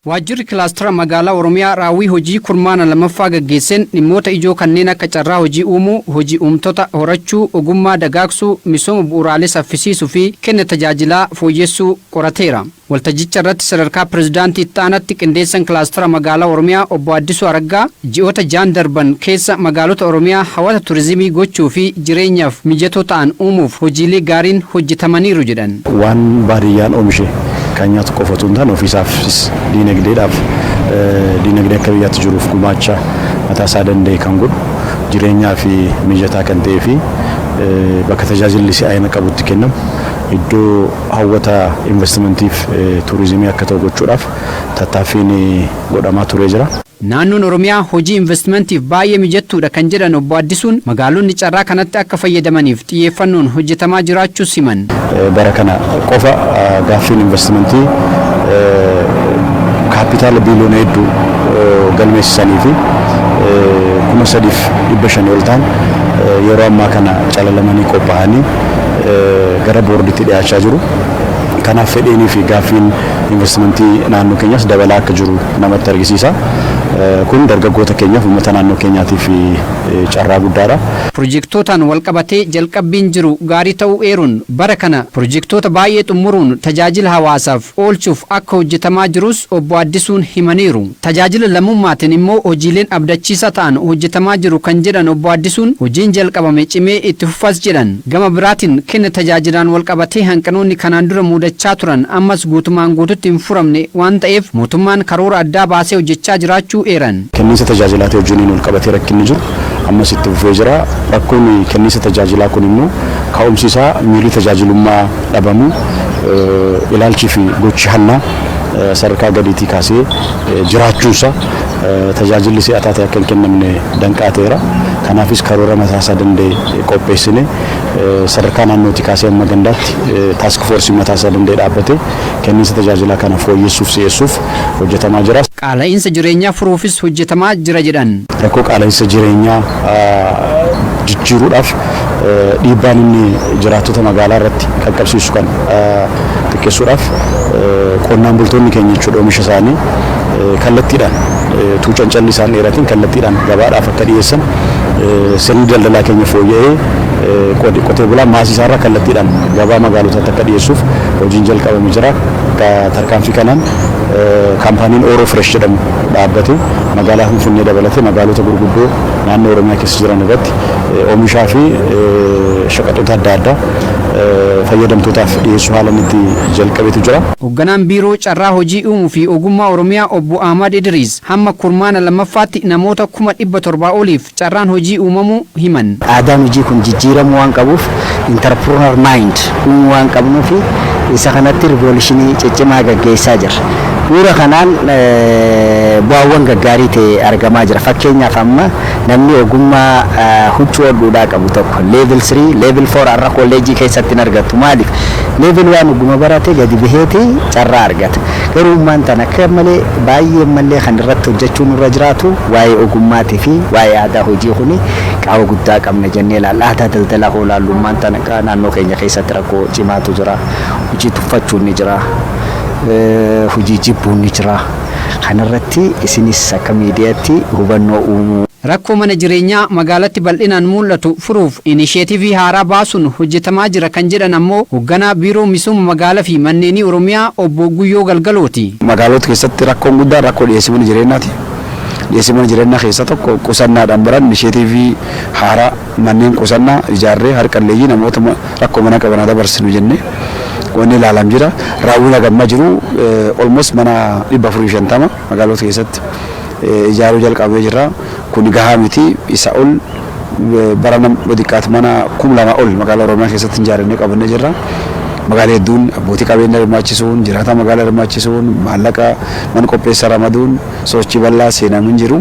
Waajjirri Kilaastara Magaalaa Oromiyaa raawwii hojii kurmaana lammaffaa gaggeesseen dhimmoota ijoo kanneen akka carraa hojii uumuu, hojii uumtota horachuu, ogummaa dagaagsuu, misooma bu'uuraalee saffisiisuu fi kenna tajaajilaa fooyyessuu qorateera. Waltajjicha irratti sadarkaa Pirezidaantii Itti Aanaatti Qindeessan Kilaastara Magaalaa Oromiyaa Obbo Addisuu Araggaa, ji'oota ja'an darban keessa magaalota Oromiyaa hawata turizimii gochuu fi jireenyaaf mijatoo ta'an uumuuf hojiilee gaariin hojjetamaniiru jedhan. Waan baadiyyaan oomishe kan nyaatu qofa utuu hin taane ofiisaafis diinagdeedhaaf diinagdee akka biyyaatti jiruuf gumaacha mataa isaa danda'e kan godhu jireenyaa fi mijataa kan ta'ee fi bakka tajaajilli si'aayina qabutti kennamu iddoo hawwata investimentiif turizimii akka ta'u gochuudhaaf tattaaffiin godhamaa turee jira. Naannoon Oromiyaa hojii investimantiif baay'ee mijattuudha kan jedhan Obbo Addisuun, magaalonni carraa kanatti akka fayyadamaniif xiyyeeffannoon hojjetamaa jiraachuus himan. Bara kana qofa gaaffiin investimentii kaappitaala biiliyoona hedduu galmeessisanii fi 3,500 ol ta'an yeroo ammaa kana calalamanii qophaa'anii gara boordiitti dhiyaachaa jiru. Kanaaf fedhiinii fi gaaffiin investimentii naannoo keenyaas dabalaa akka jiru namatti argisiisa. Kun dargaggoota keenyaaf uummata naannoo keenyaatiif carraa guddaadha. Pirojektootaan walqabatee jalqabbiin jiru gaarii ta'uu eeruun, bara kana pirojektoota baay'ee xumuruun tajaajila hawaasaaf oolchuuf akka hojjetamaa jirus Obbo Addisuun himaniiru. Tajaajila lammummaatiin immoo hojiileen abdachiisaa ta'an hojjetamaa jiru kan jedhan Obbo Addisuun, hojiin jalqabame cimee itti fufas jedhan. Gama biraatiin kenna tajaajilaan walqabatee hanqinoonni kanaan dura mudachaa turan ammas guutumaan guututti hin furamne waan ta'eef mootummaan karoora addaa baasee hojjechaa jiraachuu eeran. Kenniinsa tajaajilaatii wajjiniin walqabatee rakkinni jiru ammas itti fufee jira. Rakkoon kenniinsa tajaajilaa kun immoo ka'umsi isaa miirri tajaajilummaa dhabamuu, ilaalchii fi gochi hannaa sadarkaa gadiitii kaasee jiraachuunsa tajaajilli si'ataa ta'e akka hin kennamne danqaa ta'eera. Kanaafis karoora mataa isaa danda'e qopheessine sadarkaa naannootii kaasee hamma gandaatti task force mataa isaa danda'e dhaabbate kenniinsa tajaajilaa kana fooyyessuuf si'eessuuf hojjetamaa jira. Qaala'iinsa jireenyaa furuufis hojjetamaa jira jedhan. Rakkoo qaala'iinsa jireenyaa jijjiiruudhaaf dhiibbaan inni jiraattota magaalaa irratti qaqqabsiisu kan xiqqeessuudhaaf qonnaan bultoonni keenya jechuudha oomisha isaanii kallattiidhaan utuu cancalli isaan dheeratiin kallattiidhaan gabaadhaaf akka dhiyeessan sirni daldalaa keenya fooyya'ee qotee bulaan maasii isaarraa kallattiidhaan gabaa magaalotaatti akka dhiyeessuuf hojiin jalqabame jira. Tarkaanfii kanaan kaampaaniin Oro Fresh jedhamu dhaabbate magaalaa Finfinnee dabalatee magaalota gurguddoo naannoo Oromiyaa keessa jiran irratti oomishaa fi shaqaxoota adda addaa fayyadamtootaaf dhiyeessuu haala inni itti jalqabetu jira. Hoogganaan Biiroo Carraa Hojii Uumuu fi Ogummaa Oromiyaa Obbo Ahmad Idriis hamma kurmaana lammaffaatti namoota 700,000 oliif carraan hojii uumamuu himan. Aadaan hojii kun jijjiiramuu waan qabuuf entrepreneur mind uumuu waan qabnuuf isa kanatti rivooluushinii ciccimaa gaggeessaa jirra. Bu'uura kanaan bu'aawwan gaggaarii ta'e argamaa jira. Fakkeenyaaf amma namni ogummaa huccuu hodhuudhaa qabu tokko level 3, level 4 har'a kolleejjii keessatti hin argattu. Maaliif? Level 1 oguma barate gadi baheeti carraa argata. Garuu ummaan tan akka malee baay'ee malee kan irratti hojjechuun irra jiraatu waa'ee ogummaatii fi waa'ee aadaa hojii kuni qaama guddaa qabna jennee ilaalla. Aadaa daldalaa hoo ilaallu ummaan tan naannoo keenya keessatti rakkoo cimaatu jira. Hojii tuffachuun ni jira. Hojii jibbuun ni jira. Kanarratti isinis akka miidiyaatti hubannoo uumuu. Rakkoo mana jireenyaa magaalatti bal'inaan mul'atu furuuf inisheetivii haaraa baasuun hojjetamaa jira kan jedhan ammoo hoogganaa Biiroo Misooma Magaalaa fi Manneenii Oromiyaa Obbo Guyyoo Galgalooti. Magaalota keessatti rakkoon guddaan rakkoo dhiyeessii mana jireenyaati. Dhiyeessii mana jireenyaa keessa tokko qusannaadhaan baran inisheetivii haaraa manneen qusannaa ijaarree harqalleeyyii namoota rakkoo mana qabanaa dabarsinu jennee wanni ilaalam jira. Raawwiin hagammaa jiru almost mana 450 magaalota keessatti ijaaruu jalqabee jira. Kun gahaa miti, isa ol bara xiqqaatu mana 2,000 ol magaalaa Oromiyaa keessatti ijaarannee qabannee jirra. Magaalaa hedduun abbootii qabeenyaa hirmaachisuun, jiraata magaalaa hirmaachisuun, maallaqa mana qopheessa ramaduun sochii bal'aa seenamuu hin jiru.